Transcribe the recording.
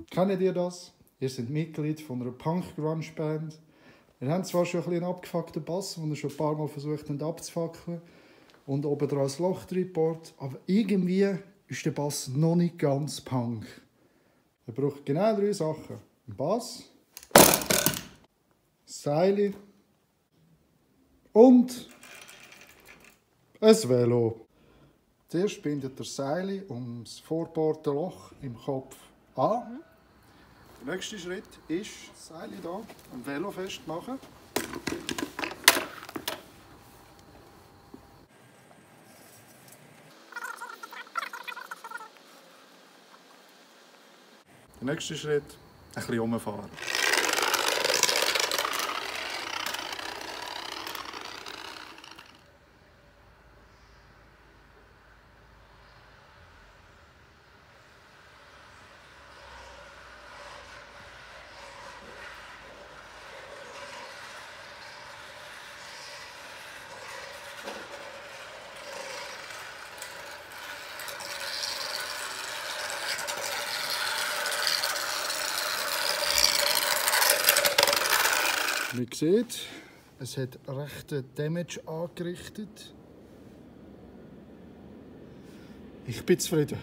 Kennt ihr das? Ihr seid Mitglied von einer Punk-Grunge-Band. Ihr habt zwar schon ein bisschen einen abgefuckten Bass, den ihr schon ein paar Mal versucht habt abzufackeln und oben dran ein Loch reinbohrt, aber irgendwie ist der Bass noch nicht ganz Punk. Er braucht genau 3 Sachen. Ein Bass, Seile und ein Velo. Zuerst bindet ihr Seile um das vorbohrte Loch im Kopf an. Der nächste Schritt ist, das Seil hier am Velo festmachen. Der nächste Schritt, ein bisschen umfahren. Wie ihr seht, es hat rechten Damage angerichtet. Ich bin zufrieden.